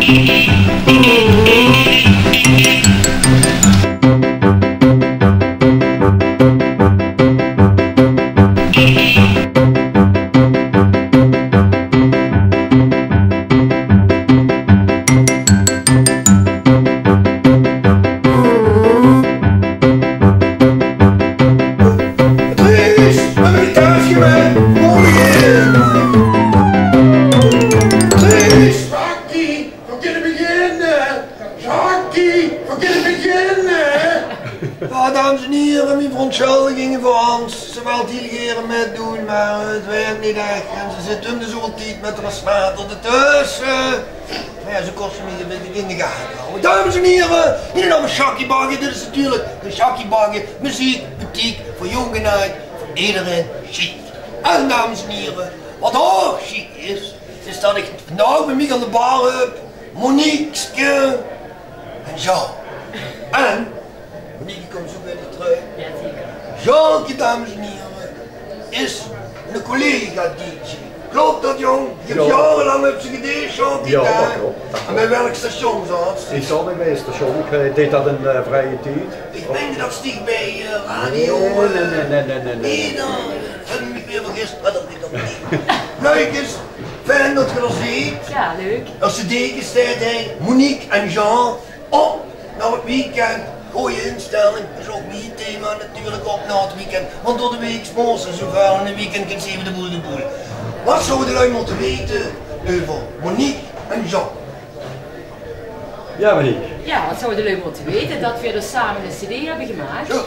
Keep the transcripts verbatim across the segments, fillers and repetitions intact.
Truus, höbbe v'r de taas gemaak? Mooi, hè? Truus! Jackie, v'r kinne beginne! Jackie, v'r kinne beginne! Jao, dames en hiere, mien verontsjuldiging veur Hans. Ze wèlt hiel gere mitdoon, mer 't wèrk neet ech. En ze zit um de zoeväöl tied mit häör staart d'r tösse. Mer jao, ze kós mich e bietje in de gate hawwe. Dames en hiere, miene naam is Jackie Bagge. Dit is natuurlik de Jackie Bagge Meziek Boutique veur jónk en aajd, veur ederein sjiek. En dames en hiere, wat ouch sjiek is, is dat ich vandaag bie mich aan de bar höb Moniqueske en Jean. En Monique kump zoe weer trök. Jean, dames en hiere, is eine collega-dj. Klop dat, jóng? Ich höb jaorelang höb ze gedj'd, Jean, die daag. Jao, dat klop. En bie welk station zaots se? Ich zaot neet bie ein station, ich, eh, deeg dat in, eh, vrije tied. Ich dink dat se bie, eh, radio, nae, nae, nae, nae, nae. Nae, dan höb ich mich weer vergis, mer dat is neet. Leuk is, fijn dat geer d'r zeet. Jao, leuk. Eure cd'ke steit hie, Monique en Jean, op nao 't weekend. Gooje instelling, is ouch mien thema natuurlik, op nao 't weekend. Want door de week smoos se zoeväöl en in 't weekend kins se effe de boel de boel. Wat zouwe de lui mótte weite euver Monique en Jean? Jao, Monique. Jao, wat zouwe de lui mótte weite? Dat veer dus same ein cd höbbe gemaak. Jao.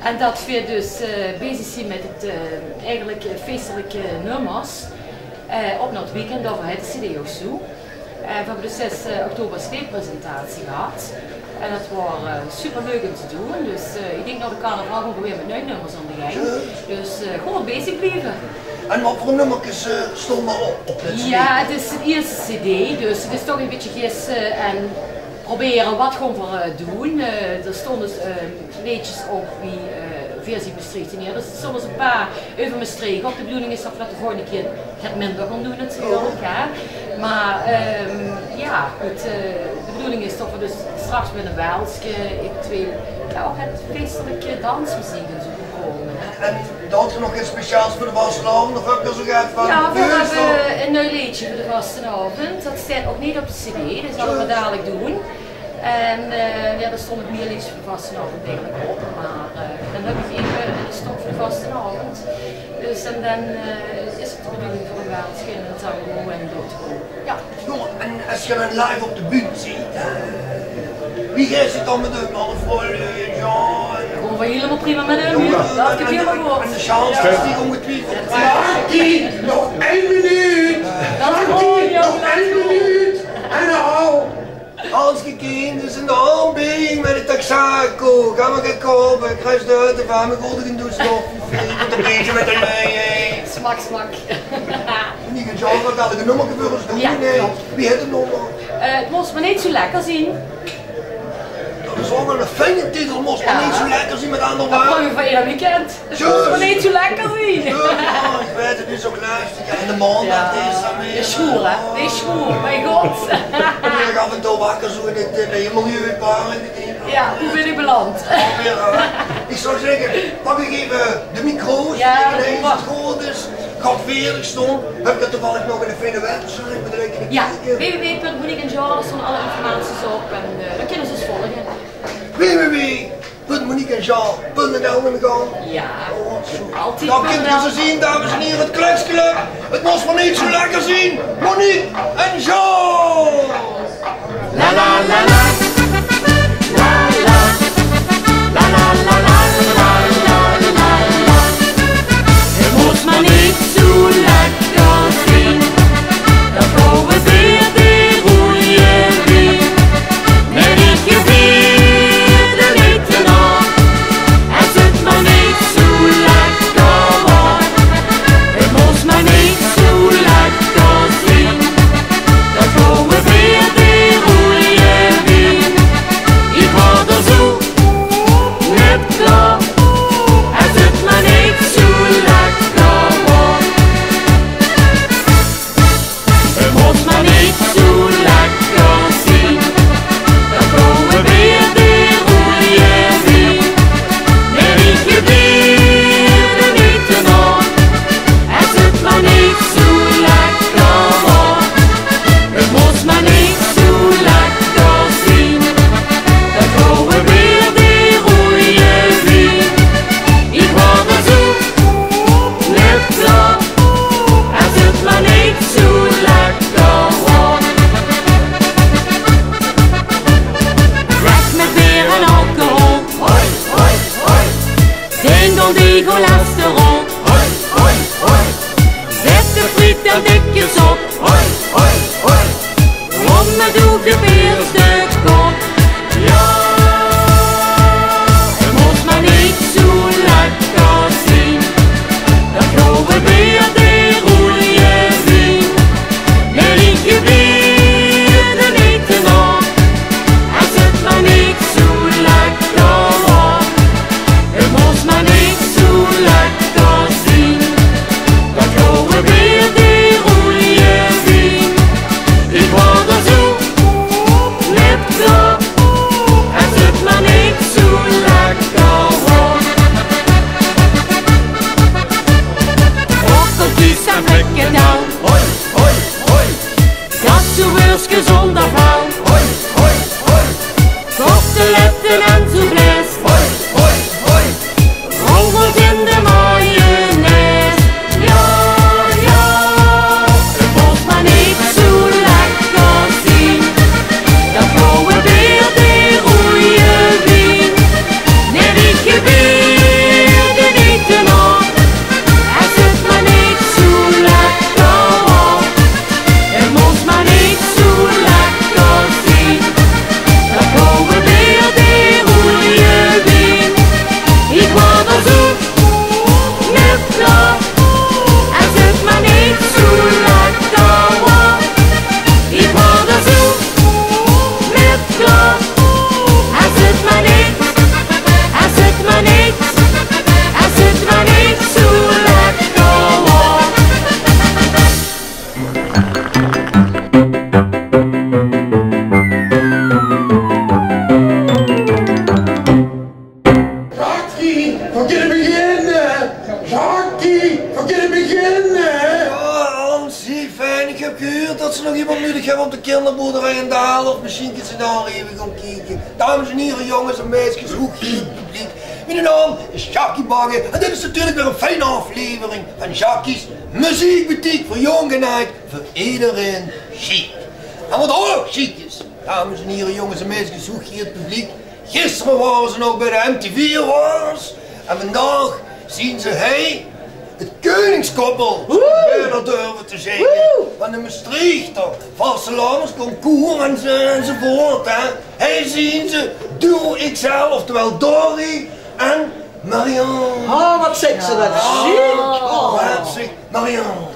En dat veer dus, eh, bezig zeen mit 't, eh, eigelik, eh, feestelike nummers. Eh, op nao 't weekend, daoveur heit de cd ouch zoe. Eh, veer höbbe dus zès, eh, oktober cd-presentatie gehad. En dat waor, eh, superleuk um te doen. Dus, eh, ich dink nao de carnaval gaon veer weer mit nuuj nummers aan de gang. Dus, eh, gewoon bezig blieve. En wat veur nummerkes, eh, stónge d'r op, op de cd? Jao, 't is de ierste cd, dus 't is toch e bietje gisse en probere wat gaon veer, eh, doen. Eh, d'r stónge dus, eh, leedjes op wie, eh, Veer zien Mestreechteneer. Dus d'r stónge dus e paar euver Mestreech op. De bedoeling is dat veer dat de volgende kier get minder gaon doen natuurlik, hè. Mer, ehm, jao, good, eh, de bedoeling is dat veer dus straks mit e welske, eventueel, jao, ouch get feestelike dansmeziek en zoe gaon doon, hè. En doot geer nog get speciaals veur de vastelaovend, of höb geer zoe get van... Jao, veer höbbe e nuuj leedje veur de vastelaovend. Dat steit nog neet op de cd, dus dat gaon veer dalik doen. En, eh, jao, d'r stónge nog mier leedjes veur de vastelaovend eigelik op, mer, eh, dan höb ich effe e stok veur de vastelaovend. Dus, en dan, eh, is 't de bedoeling veur e welske en e tango en door te gaon. Jao. Jao, en es geer dan live op de bühne zeet, hè, wie geit 't dan mit häöm, alle vrouwluuj, jao, en... Gaon veer hielemaol prima mit häöm, jao. Dat kump hielemaol good. En de Sjans, die ongetwiefeld... Jackie, nog ein minuut! Jackie, nog ein minuut! En dan... Hans Gekind is in de aanbieding mit de Texaco. Gaon v'r get koupe, kriss de hutte van me, good in doe stof. Mit e bietje mit de lui, hè. Smak, smak. Neet get, Jean, wat had ich e nummerke veur ós doen, hè? Jao, klop. Wie heit 't nummer? Eh, 't mós mer neet zoe lekker zien. Dat is ouch waal eine fijne titel, 't mós mer neet zoe lekker zien, mit anger wäörd. Dat bringe v'r eder weekend. Zjus. 't Mós mer neet zoe lekker zien. Zjus, jao, ich weit 't, 't is ouch lastig. Jao, in de maond, dat is dan weer... Is zwoer, hè? 't Is zwoer, mien god. Ich bön aaf en toe wakker zoe in 't, eh, bie e milieupark. Jao, wie bön ich beland? Jao, jao. Ich zou zègke, pak ich effe de micro's, jao, en dan is 't good, dus gaot veer stoon. Höb geer toevallig nog ein fijne website, bedoel ich, jao, kieke? W W W punt monique en Jean, dao staon alle informaties op en, eh, dan kinne ze ós volge. W W W punt monique en jean punt n l in de gang. Jao. Oh, zo. Altied. Dan kint geer ze zeen, dames en hiere, 't Klekskelöp. 't Mós mer neet zoe lekker zien. Monique en Jean. La la la la. La la. La la la la la la la la. 't Mós mer neet zoe lekker zien. Dan gaon v'r weer de roeje wiek. Mer ich geveer de neet te nao. Es 't mer neet zoe lekker waor. 't Mós mer neet zoe lekker zien. Meh doe gebeurt de kop. Jao, 't mós mer neet zoe lekker zien. Dat gouwe beer, de roeje wien. Neet gebeurt de neet te nog. Es 't mer neet zoe lekker waor. 't Mós mer neet zoe lekker zien. Dat gouwe beer, de roeje wien. Ich waor d'r zoe mit klaor, es 't mer neet zoe lekker waor. Wortelkes en frikandel. Hoi, hoi, hoi. Katsewoersjes zónger vel. Hoi, hoi, hoi. Koteletten en soufflés. Hoi, hoi, hoi. Rommels in de mayonaise. Jao, jao, 't mós mer neet zoe lekker zien. Dat gouwe beer, de roeje wien. Neet, ich gebeurde neet te nog. Es 't mer neet zoe lekker waor. 't Mós mer neet zoe lekker zien. Dat gouwe beer, de roeje wien. Ich waor d'r zoe mit klaor, es 't mer neet zoe lekker waor. Ich waor d'r zoe mit klaor, es 't mer neet, es 't mer neet, es 't mer neet zoe lekker waor. Jackie, veer kinne beginne. Jackie, veer kinne beginne. Jao, Hans, zie fijn. Ich höb gehuurd det ze nog emes nudig höbbe óm de kinderboerderie in Daal, of mesjien kins se dao effe kómme kieke. Dames en hiere, jónges en meisjes, hoegeëerd publiek. Miene naom is Jackie Bagge en dit is natuurlik weer ein fijn aaflevering van Jackie's Meziekbetiek, veur jónk en aajd, veur ederein sjiek. En waat ouch sjiek is, dames en hiere, jónges en meisjes, hoegeëerd publiek, gister waore ze nog bie de M T V Awards en vandaag zien ze hie 't keuningskoppel, zou ich bijna durve te zègke, van de Mestreechter vastelaovesconcours en ze, enzovoort, hè. Hie zien ze, Duo X L, oftewel Dory en Marianne. Oh, waat zègk ze det sjiek. Oh. Waat zègk Marianne?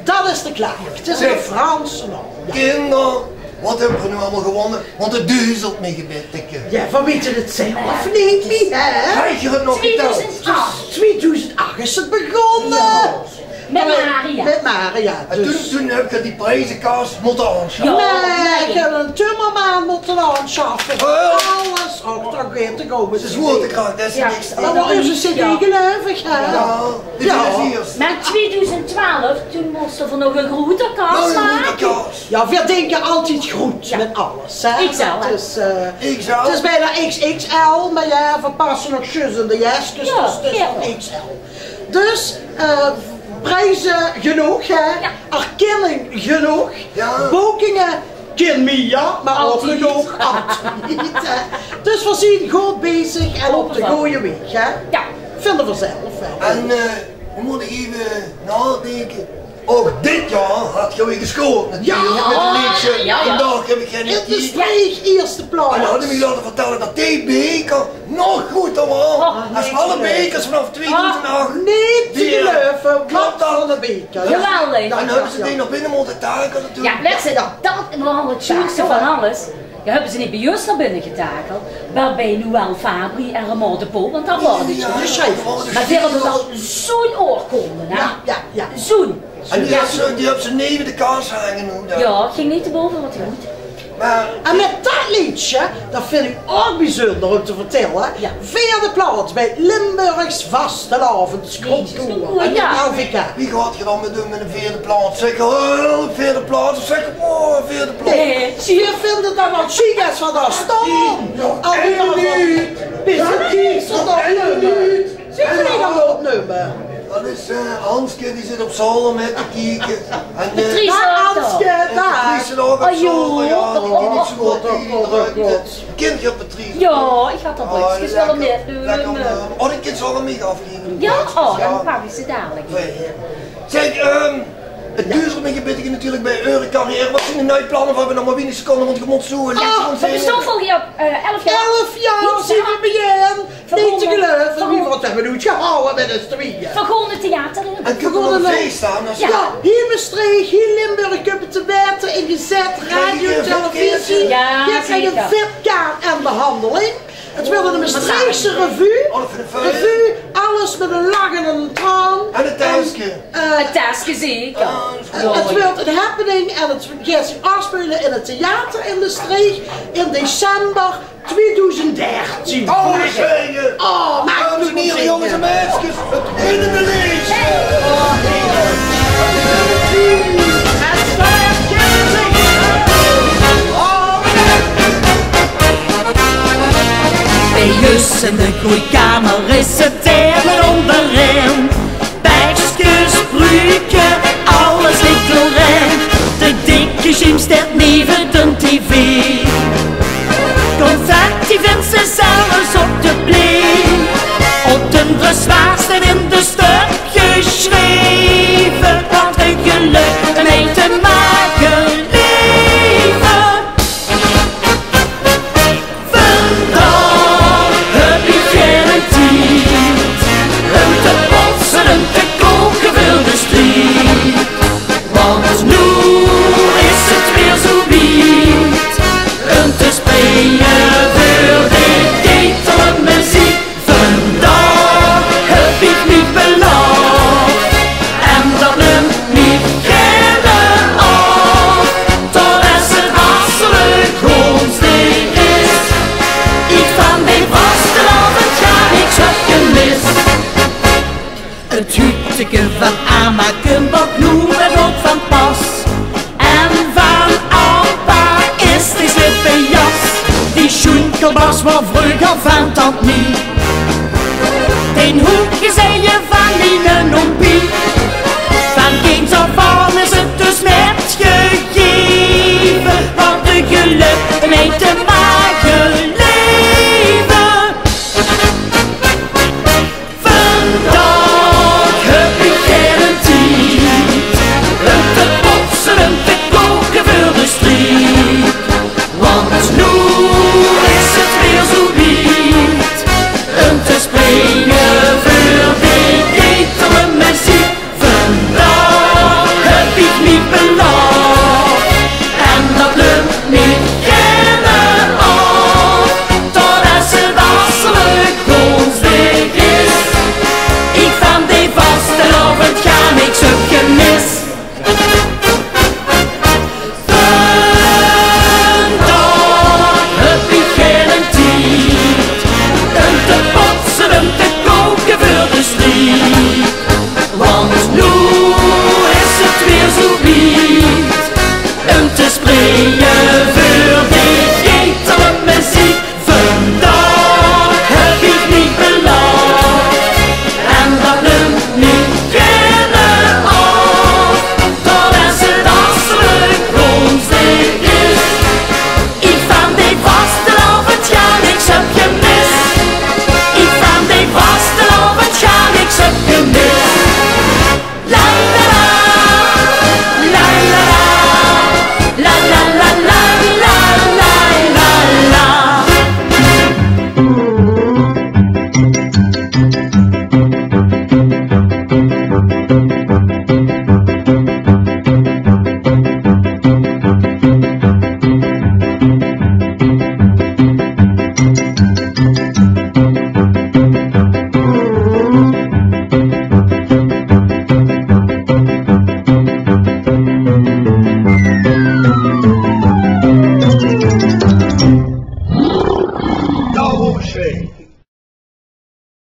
Det is de klaag. 't Is ein Franse naom. Kinder, waat höbbe v'r noe allemaol gewónne? Want 't duzelt mich ein bietje. Jao, v'r weite 't zelf neet mie, hè? Haet geer 't nog getèld? Twiedoezend ach. Twiedoezend ach is 't begónne. Jao. Mit Maria. Mit Maria, dus. En toen, toen höb geer die priezekas mótte aafsjaffe. Nae, ich höb eine timmermaan mótte aafsjaffe. Oh. Alles achter elkaar te koume. Ze zwoer te krank, det is niks. Det waor eus cd, geluif ich, hè? Jao, dit is eers. Mer twiedoezend twelf, toen móste v'r nog ein groeter kas make. Nog ein groeter kas. Jao, veer dinke altied groet mit alles, hè? X L, hè? 't Is, eh, 't is bijna X X L, mer jao, veer passe nog zjus in de jas, dus 't is, 't is X L. Dus, eh, prieze genóg, hè? Jao. Erkenning genóg. Jao. Boekinge kin mie, jao, mer ouch genóg altied, hè? Dus veer zien good bezig en op de gooje waeg, hè? Jao. Vinde veer zelf waal. En, eh, noe mót ich effe naodinke. Ouch dit jaor höb geer weer gescoord natuurlik. Jao. Mit 't leedje Vandaag höb ich geine tied. In de streek ierste plaots. En dan haw ich mich laote vertèlle det dae beker nog groeter waor es alle bekers vanaaf twiedoezend ach. Neet te geluive, waat veur eine beker. Geweldig. En dan höbbe ze dae nog binne mótte takele natuurlik. Jao, det is 't sjoenste van alles. Jao, höbbe ze neet bie ós nao binne getakeld, mer bie Noël Fabri en Raymond de Pauw, want dao waor 't sjoen. Mer die hadde waal zoe'n oorkonde, hè? Jao, jao. Zoe'n. En die höbs se, die höbs se neve de kas hange noe, dan? Jao, ging neet te bove, waat good. Mer en mit det leedje, det vinj ich ouch bezunder óm te vertèlle, veerde plaots bie 't Limburgs Vastelaoves Concours. Jezus, concours, jao. L V K. Wie gaot geer dan mit, mit ein veerde plaots? Zègk, oh, veerde plaots. Of zègk, oh, veerde plaots. Nae, veer vinje det waal sjiek es veer dao staon. Jao, al die, ein minuut. Bis 't hie zo. Ein minuut. Zègk, veer gaon opnumme. Det is, eh, Hanske, die zit op zolder mit te kieke. En, eh, Patrice ouch. Hanske, en Patrice ouch op zolder, jao, die kin neet zo good taenge de ruimte. Kint geer Patrice? Jao, ich had 'r brukskes waal mitgenómme. Lekker, eh, oh, die kint ze ouch aan mich aafgaeve. Jao, oh, dan pak ich ze dalik. Zègk, ehm, 't Duuzelt mich e bitteke natuurlik bie eure carrière. Waat zeen de nuuj planne? Veer höbbe nog mer wienig seconde, want geer mót zoe, eh, lies. Ah, veer bestoon volgend jaor, eh, elf jaor. Elf jaor zeen veer biejein. Neet te geluive, wie veer 't höbbe oetgehawwe mit us twieë. Veer gaon 't theater in. En veer gaon 'n fees aan, jao, hie in Mestreech, hie in Limburg, höbbe te weite, in gezèt, radio, televisie. Jao, zeker. Geer kriegt 'n vip-kaart en behanjeling. 't Weurt 'n Mestreechse revue. Revue, alles mit 'n lach en 'n traon. En 'n taeske. Eh, 't taeske zeker. 't Weurt 'n happening en 't geit zich aafspeule in 't theater in Mestreech in december twieëdoezend dertien. Oh, zeker. Oh, dames en hiere, jónges en meidskes, 't winnende leedje. Bie us in de groeikamer is 't thermometer óngerin. Bekskes, pruuke, alles ligk d'r in. De dikke sjeem steit neve de tv. Confetti vinds se zelfs op de pleen. Op de dressoir steit in de stub gesjreve: wat e gelök óm mei te mage laeve. Vandaag höb ich geine tied óm te potse, óm te kaoke veur de striet. Want noe is 't weer zoe wied óm te springe veur de ketelmeziek. Vandaag höb ich mich belaaf en dat neum ich gaer aaf. Totdat 't asseleuk goonsdig is, ich van de vastelaovend gaar niks höb gemis. 't Huutteke van ama kump ouch noe weer good van pas. En van opa is die slippejas, die sjoenkelbas van vreuger, van tant Mie. D'n hoek is eige van miene oom Pie. Van kinds aaf aan is 't dus net gegeve wat e gelök óm mei te mage laeve. Vandaag höb ich geine tied óm te potse, óm te kaoke veur de striet. Want noe is 't weer zoe wied óm te springe veur de ketelmeziek. Vandaag höb ich mich belaaf en dat neum ich gaer aaf. Totdat 't asseleuk goonsdig is, ich van de vastelaovend gaar niks höb gemis. Vandaag höb ich geine tied óm te potse, óm te kaoke veur de striet. Want noe is 't weer zoe wied óm te springe veur de ketelmeziek. Vandaag höb ich mich belaaf en dat neum ich gaer aaf. Totdat 't asseleuk goonsdig is, ich van de vastelaovend gaar niks höb gemis. Ich van de vastelaovend gaar niks höb gemis. La la la, la la la, la la la. Double shake.